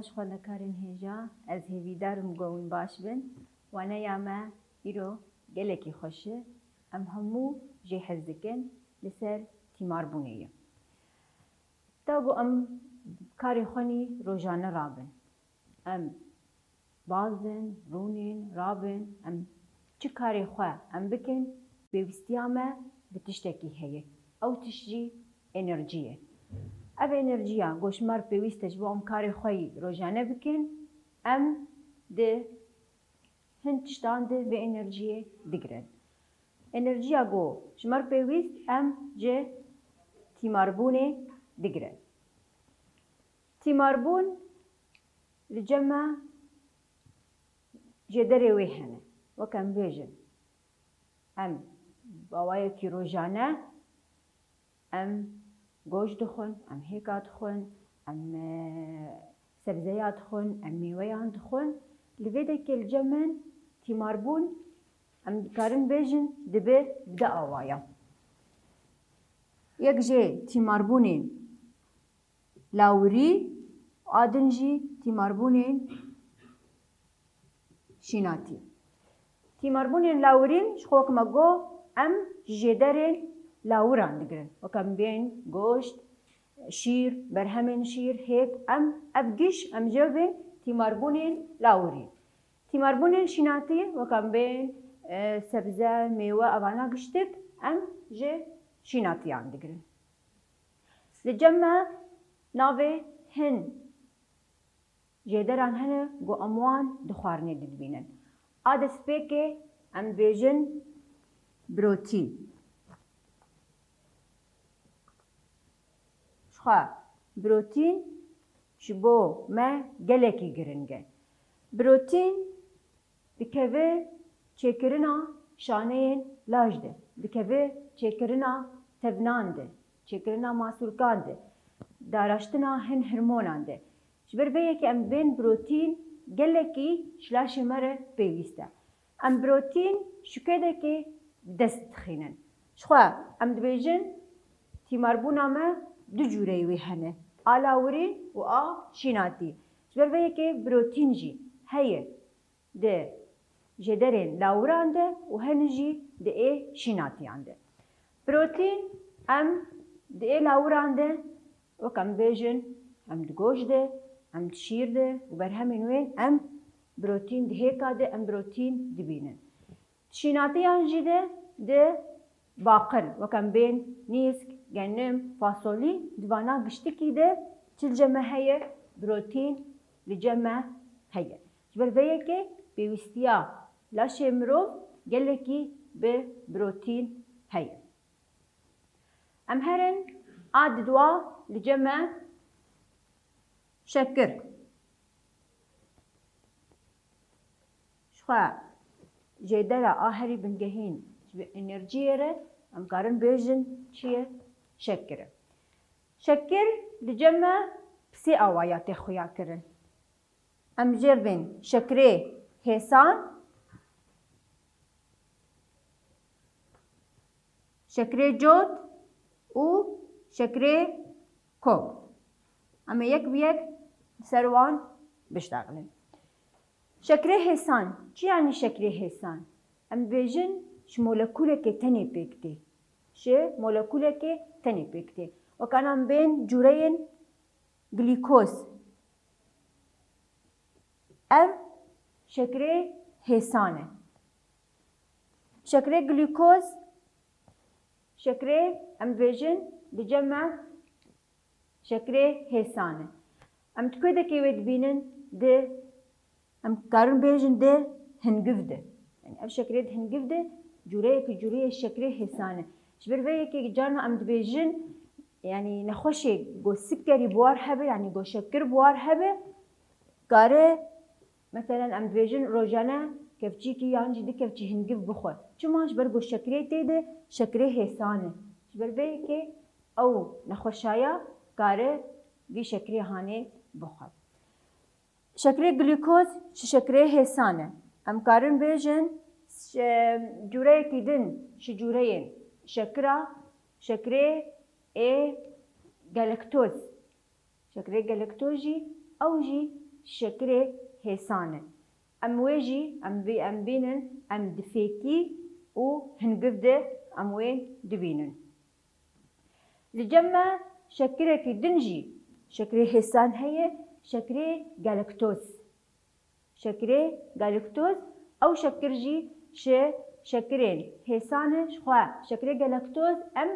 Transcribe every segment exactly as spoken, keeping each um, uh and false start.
Ji xwendekarên hêja, ez hêvîdar im ku hûn baş bin. Waneya me îro gelekî xweş e. Em hemû jê hez dikin, li ser tîmarbûnê ye. Ta ku em karê xwe nî rojane rabin. Em bazin, rûnên, rabin, em çi karê xwe em bikin, pêwîstiya me bi tiştekî heye. Ew tişt jî enerjî ye. Ev enerjiya ku ji me re pêwîst e ji bo em karê xwe yî rojane bikin, em di hin tiştan de vê enerjiyê digirin. Enerjiya ku ji me re pêwîst, em ji tîmarbûnê digirin. Tîmarbûn li cem me jêderê wê hene. Wek em bêjin, em bi awayekî rojane, em goşt dixwin, em hêka dixwin, em, e, sebzeya dixwin, em mêweyan dixwin. Li vê dekê li cem min tîmarbûn, em dikarin bêjin, dibe bi du awayan. Yek jê tîmarbûnên lawirî, a din jî tîmarbûnên şînatî. Tîmarbûnên lawirîn ji xwe wek me got, em ji jêderên lawiran digirin. Wek em bên goşt, şîr, berhemên şîr, hêk, em ev giş em jê bên tîmarbûnên lawirîn. Tîmarbûnên şînatî, wek em bên, e, sebze, mêwe, evana giştik, em ji şînatiyan digirin. Li cem me navê hin jêderan hene ku em wan di xwarinê de dibînin. A destpêkê em dibêjin birotîn. Jixwe birotîn ji bo me gelekî giring e. Birotîn dikeve çêkirina şaneyên laj de, dikeve çêkirina tevnan de, çêkirina masûlkan de, daraştina hin hirmonan de. Ji ber vê yekê em bên birotîn gelekî ji laşê me re pêwîst e. Em birotîn şûkêdekê bi dest dixînin. Jixwe em dibêjin tîmarbûna me du cûreyî wê hene, a lawirîn û a şînatî. Ji ber vê yekê birotîn jî heye di jêderên lawiran de û hene jî di ê şînatiyan de. Birotîn em di ê lawiran de, wek em bêjin, em di goşt de, em di şîr de û berhemên wê em birotîn di hêka de em birotîn dibînin. Di şînatiyan jî de di baqil, wek em bên nîsk, genim, fasolî, di vana giştikî de çi li cem me heye, birotîn li cem me heye. Ji ber vê yekê pêwîstiya laşê mirov gelekî bi birotîn heye. Em herin a didwa li cem me şekir. Jixwe jêdera a herî bingehîn ji vê enerjiyê re em karin bêjin çi ye? Şekir e. Şekir li cem me bi sê awaya tê xuyakirin. Em jê re bên şekirê hêsan, şekirê cot û şekirê kok. Em ê yek bi yek li ser wan biştexilin. Şekirê hêsan. Çi yanî şekirê hêsan? Em dibêjin ji molekulekê tenê pêk tê. Ji molekulekê tenê pêk tê. Wek ana em bên cûreyên glîkoz. Ev şekirê hêsan e. Şekirê glîkoz, şekirê em dibêjin di cem me şekirê hêsan e. Em di kûdekê wê dibînin di, em karin bêjin di hingiv de. Yani ev şekirê di hingiv de cûreyekî cûreyê şekirê hêsan e. Ji ber vê yekê carna em dibêjin, yani nexweşê go sikerî bi war hebe, yani go şekir bi war hebe, kare, meselen em dibêjin rojane kevçîkî yan jî du kevçî hingiv bixwe. Çima? Ji ber go şekirê tê de şekirê hêsan e. Ji ber vê yekê ew nexweşaya kare vî şekirê hanê bixwe. Şekirê glîkoz ji şekirê hêsan e. Em karin bêjin, şe-, cûreyekî din ji cûreyên şekira, şekirê ê galaktoz. Şekirê galaktoz jî, ew jî şekirê hêsan e. Em wê jî, em vê, em bînin, em di fêkî û hingiv de em wê dibînin. Li cem me şekirekî din jî şekirê hêsan heye, şekirê galaktoz. Şekirê galaktoz, ew şekir jî ji şekirên hêsan e, ji xwe şekirê galaktoz em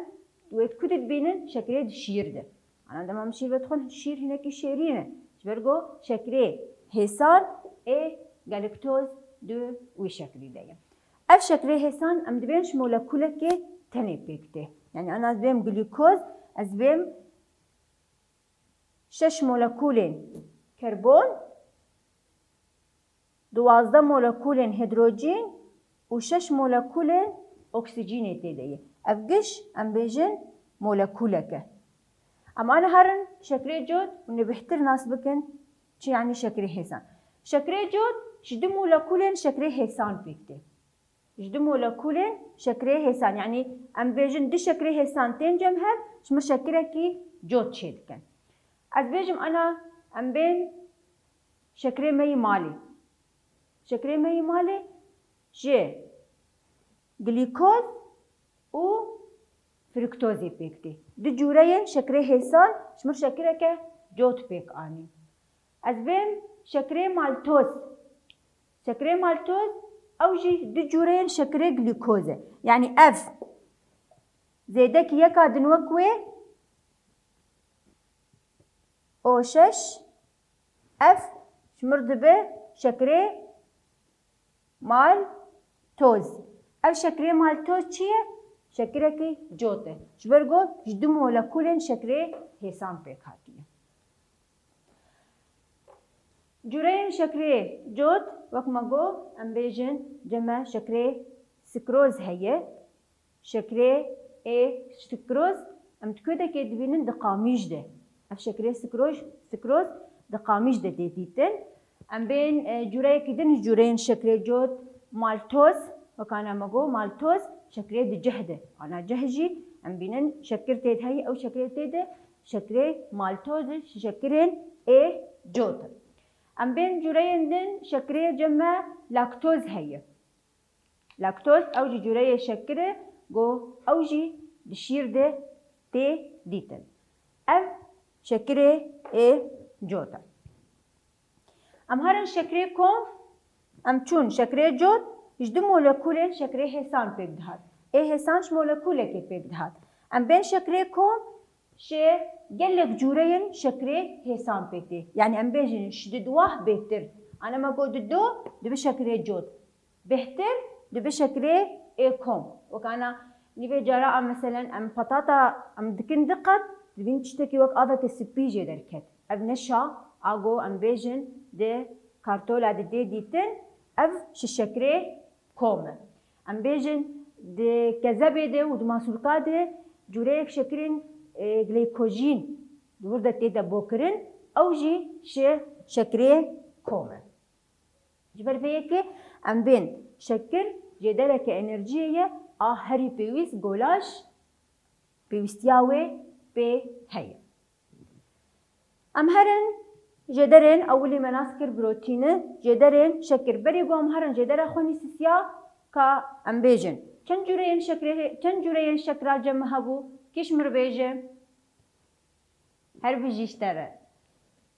wê ku dibînin, şekirê di şîr de. Ana dema em şîr vedixwin, şîr hinekî şêrîn e. Ji ber ku şekirê hêsan ê galaktoz di wî şekilî de ye. Ev şekirê hêsan em dibên ji molekulekê tenê pêk tê. Yani ana ez bêm glîkoz, ez bêm şeş molekulên karbon, duwazdeh molekulên hîdrojîn û şeş molekulên oksîjînê tê de ye. Ev giş em bêjin molekulek e. Em ana herin şekirê cot û nê bêhtir nas bikin çi yanî şekirê hêsan. Şekirê cot ji du molekulên şekirê hêsan pêk tê. Ji du molekulên şekirê hêsan, yanî em bêjin du şekirê hêsan tên cem hev, ji min şekirekî cot çêdikin. Ez bêjim ana em bên şekirê me yî malê. Şekirê me yî malê ji glîkoz û fruktozê pêk tê. Du cûreyên şekirê hêsan ji min şekireke cot pêk anî. Ez bêm şekirê maltoz. Şekirê maltoz, ew jî du cûreyên şekirê glîkoz e. Yanî ev zêdekî yeka din wek wê O şeş, ev ji mir dibe şekirê maltoz. Ev şekirê maltoz çi ye? Şekirekî cot e. Ji ber ku ji du molekulên şekirê hêsan pêk hatiye. Cûreyên şekirê cot, wek me got, em bêjin cem me şekirê sikroz heye. Şekirê ê sikroz, em di kudekê dibînin di qamîş de. Ev şekirê sikroz, sikroz di qamîş de tê dîtin. Em bên, e, cûreyekî din ji cûreyên şekirê cot, maltoz, wekana me got, maltoz şekirê di cih de. Ana cih jî em bînin şekir tê de heye, ew şekirê tê de şekirê maltoz e, şekirên ê cot. Em bên cûreyên din şekirê cem me laktoz heye. Laktoz, ew jî cûreyê şekir e, ku ew jî di şîr de tê dîtin. Ev şekirê ê cot e. Em herin şekirê kom, em çûn şekirê cot, ji du molekulên şekirê hêsan pêk dihat. Ê hêsan ji molekulekê pêk dihat. Em bên şekirê kom, ji gelek cûreyên şekirê hêsan pêk tê. Yanî em bêjin ji di duwah bêhtir. Ana me got di do, dibe şekirê cot. Bêhtir dibe şekirê ê kom. Wekana nîvê cara a meselen em patata em dikin diqet, dibîn tiştekî wek aveke spî jê derket. Ev ne şa, a go em bêjin di kartola de tê dîtin, ev ji şekirê kom e. Em bêjin di kezebê de û di masûlka de cûreyek şekirên, e, glîkojîn di wir de tê de bokirin, ew jî ji şekirê kom e. Ji ber vê yekê em bên şekir jêdereke enerjiyê ye a herî pêwîst golaj pêwîstiya wê pê heye. Em herin jêderên ewilî me nas kir protîni, jêderên şekir. Berê ku em herin jêdera xwe nîsisiya ka em bêjin. Çend cûreyên şekirê, çend cûreyên şekira cem me hebû? Kî ji mir bêje? Her bijî ji te re.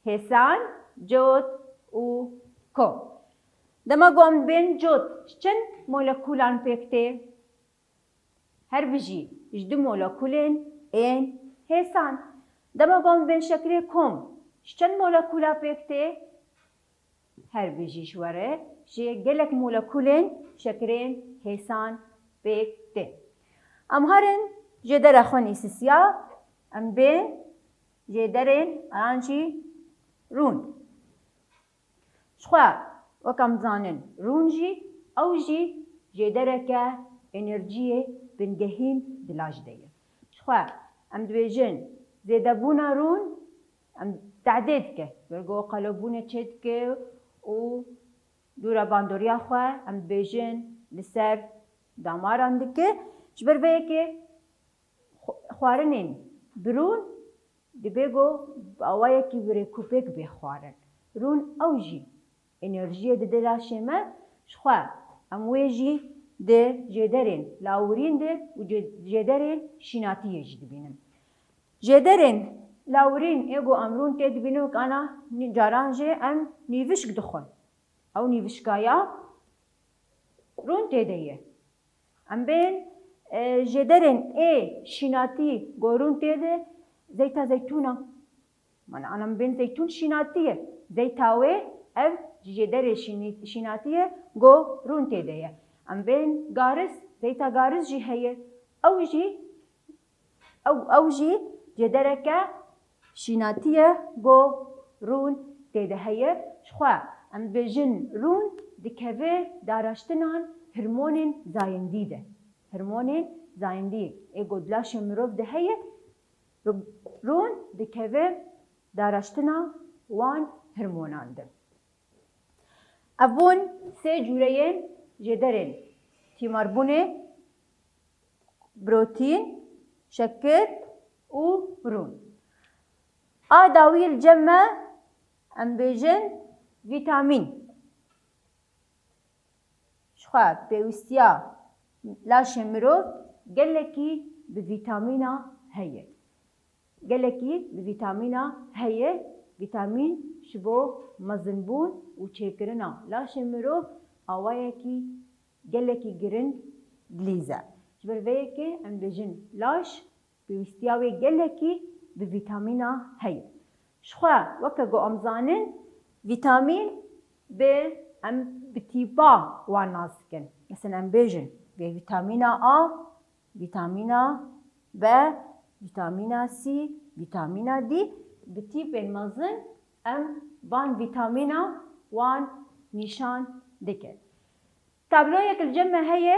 Hêsan, cot û kom. Dema ku em bên cot, ji çend molekulan pêk tê? Her bijî ji du molekulên ên hêsan. Dema ku em bên şekirê kom, ji çend molekula pêk tê? Her bijî ji we re, ji gelek molekulên şekirên hêsan pêk tê. Em herin jêdera xwe nîsisiya, em bên jêderên an jî rûn. Ji xwe, wek em zanin, rûn jî, ew jî jêdereke enerjiyê bingehîn di laj de ye. Ji xwe, em dibêjin, zêdebûna rûn, em tehdê dike. Ber ku qelebûnê çêdike û dûra bandoriya xwe, em dibêjin, li ser damaran dike. Ji ber vê yekê xwe-, xwarinên bi rûn dibe ku bi awayekî bi rêkûpêk bê xwarin. Rûn ew jî enerjiyê dide laşê me, jixwe em wê jî di jêderên lawirîn de û cê-, jêderên şînatiyê jî dibînin. Jêderên lawirîn ê ku em rûn tê dibînin, wek ana nî-, caran jê em nîvişk dixwin. Ew nîvişkaya rûn tê de ye. Em bên, e, jêderên ê şînatî ku rûn tê de zeyta zeytûn e. Mana ana em bên zeytûn şînatî ye. Zeyta wê ev ji jêderê şînî-, şînatî ye ku rûn tê de ye. Em bên gariz, zeyta gariz jî heye. Ew jî Ew, ew jî cêdereke şînatî ye ku rûn tê de heye. Jixwe em dibêjin rûn dikeve daraştinan hormonên zayendî de. Hormonên zayendî ê ku di laşê mirov de heye, rû-, rûn dikeve daraştina wan hormonan de. Ev bûn sê cûreyên jêderên tîmarbûnê, protîn, şekir û rûn. A dawî li cem me em bêjin vîtamîn. Jixwe pêwîstiya laşê mirov gelekî bi vîtamîna heye. Gelekî bi vîtamîna heye. Vîtamîn ji bo mezinbûn û çêkirina laşê mirov awayekî gelekî giring dilîze. Ji ber vê yekê em dibêjin laş pêwîstiya wê gelekî bi vîtamîna heye. Jixwe weke ku em zanin, vîtamîn bi, em bi tîpa wan nas dikin. Mesela em bêjin vê vîtamîna A, vîtamîna B, vîtamîna C, vîtamîna D, bi tîpên mezin em van vîtamîna wan nîşan dikin. Tabloyek li cem me heye,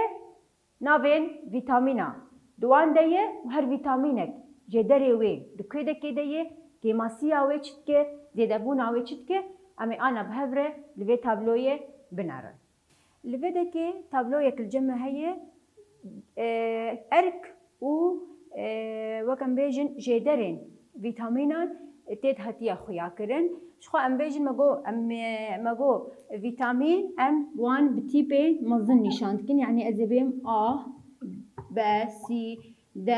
navên vîtamîna di wan de ye û her vîtamînek jêderê wê di kêdekê de ye, kêmasiya wê çi dike, zêdebûna wê çi dike, em ê ana bi hev re li vê tabloyê binerin. Li vê dekê tabloyek li cem me heye, e, erk û, e, wek em bêjin jêderên vîtamînan tê de hatiye xuyakirin. Jixwe em bêjin me got, em, e, me got vîtamîn em wan bi tîpê mezin nîşan dikin. Yanî ez ê bêm A, B, C, D,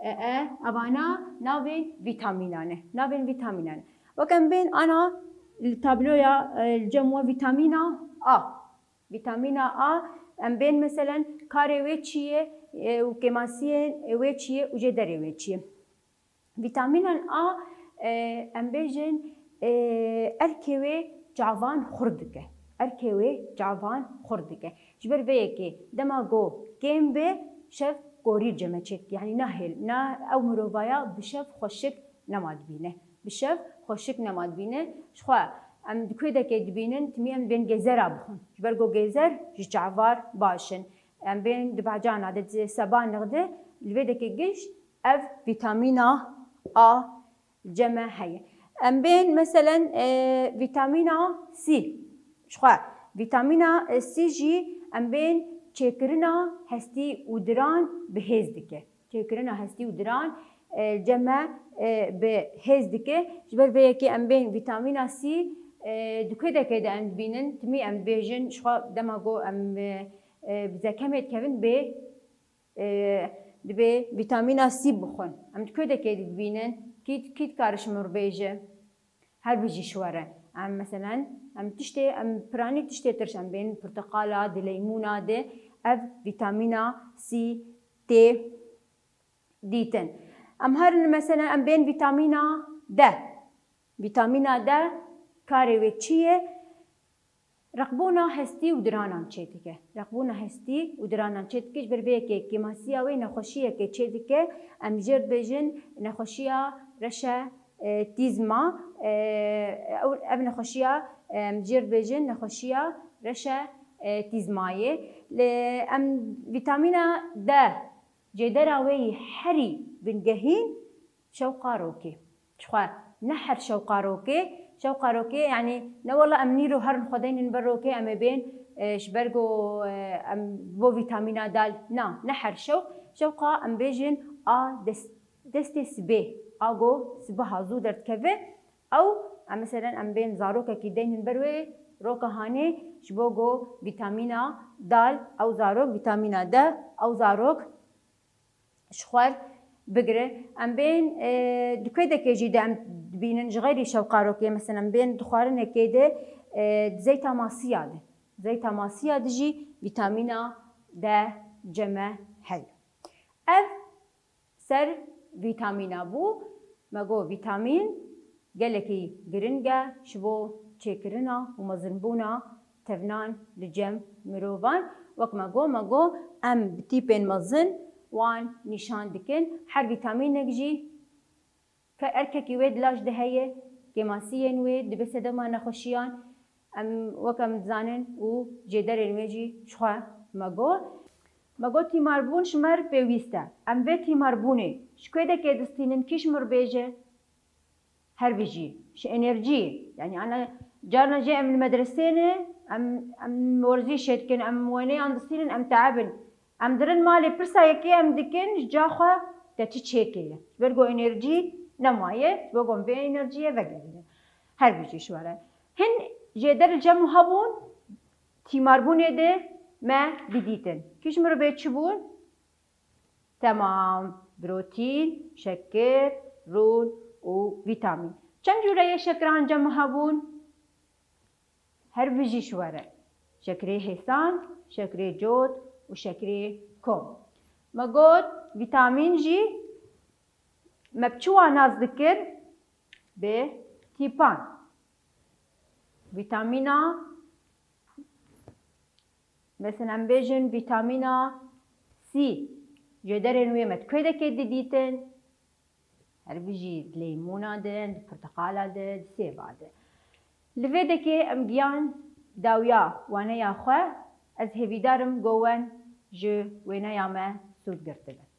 E, E, evana navên vîtamînan e. Navên vîtamînan e. Wek em bên ana li tabloya, e, li cem we vîtamîna A. Vîtamîna A, em bên meselen karê wê çi ye, e, û kêmasiyên wê çi ye û jêderê wê çi ye. Vîtamînan A, e, em bêjin, e, erkê wê çavan xurt dike. Erkê wê çavan xurt dike. Ji ber vê yekê dema ku kêm be, şev korî cem me çêdike. Yanî nahêl, na ew mirovaya bi şev xweşik nema dibîne. Bi şev xweşik nema dibîne. Jixwe em di kêdekê dibînin, timî em bên gêzera bixwin. Ji ber ku gêzer ji çavar baş in. Em bên di bacana de, di seba nixde, li vê dekê giş ev vîtamîna A li cem me heye. Em bên meselen, e, vîtamîna C. Jixwe vîtamîna, e, C jî em bên çêkirina hestî û diran bi hêz dike. Çêkirina hestî û diran, e, cem me, e, bi hêz dike. Ji ber vê yekê em bên vîtamîna C, e, di kêdekê de em dibînin. Timî em dibêjin, jixwe dema ku em, e, e, bi zekemê dikevin bê, e, dibê vîtamîna C bixwin. Em di kêdekê de dibînin. Kî, kî dikare ji min re bêje? Her bijî ji we re. Em, meselen, em tiştê, em piranî tiştê tirş em bên, pirteqala, di leymûna de ev vîtamîna C tê dîtin. Em herin, meselen, em bên vîtamîna D. Vîtamîna D karê wê çi ye? Reqbûna hestî û diranan çêdike. Reqbûna hestî û diranan çêdike, ji ber vê yekê kêmasiya wê nexweşiyekê çêdike. Em jê re dibêjin nexweşiya reşe, e, tîzma. E, ew, ev nexweşiya, em jê re dibêjin nexweşiya reşe, e, tîzmayê. Li, em vîtamîna D, cêdera wê yî herî bingehîn şewqa rokê. Jixwe ne her şewqa rokê, şewqa rokê, yanî ne wela em nîro herin xwe deynin ber rokê, em ê bên, e, ji ber ku, e, em bo vîtamîna D. Na, ne her şewq. Şewqa em bêjin a dest-, destê sibê, a ku sibeha zû derdikeve, ew Em meselen em bên zarokekî deynin ber wê roka hanê ji bo go vîtamîna dal ew zarok, vîtamîna D ew zarok ji xwe bigire. Em bên, e, di kuêdekê jî de em dibînin ji xeyrî şewqarokê, meselen em bên di xwarinekê de, e, di zeyta masiya de. Zeyta masiya de jî vîtamîna D, C, M heye. Ev ser vîtamîna bû. Me got vîtamîn gelekî giring e ji bo çêkirina û mezinbûna tevnan li cem mirovan. Wek me got, me got em bi tîpên mezin wan nîşan dikin. Her vîtamînek jî ke-, erkekî wê di laş de heye, kêmasiyên wê dibe sedema nexweşiyan. Em, wek em dizanin û jêderên wê jî ji xwe me got. Me got tîmarbûn ji me re pêwîst e. Em vê tîmarbûnê ji kuêdekê distînin, kî ji me re bêje? Her bijî. Ji enerjiyê. Yanî ana carna jê em li medresê ne, em, em werzîşê dikin, em wêneyan distînin, em teeb in. Em dirin malê, pirsa yekê em dikin, ji ca xwe te çi çêkiriye. Ji ber ku enerjî nemaye, ji bo ku em vê enerjiyê vegerînin. Her bijî ji we re. Hin jêder li cem û hebûn, tîmarbûnê de me didîtin. Kî ji min re bê çi bûn? Temam. Protîn, şekir, rûn û vîtamîn. Çend cûre yê şekiran cem û hebûn? Her bijî ji we re. Şekirê hêsan, şekirê cot û şekirê kom. Me got, vîtamîn jî me bi çi wan nas dikir? Bi tîpan. Vîtamîna, mesela em bêjin vîtamîna C. Jêderên wê me di kuêdekê didîtin? Her bijî di leymûna de, di porteqala de, di sêva de. Li vê dekê em giyan dawiya waneya xwe. Ez hêvîdar im go wen ji wêneya me sûd girtibin.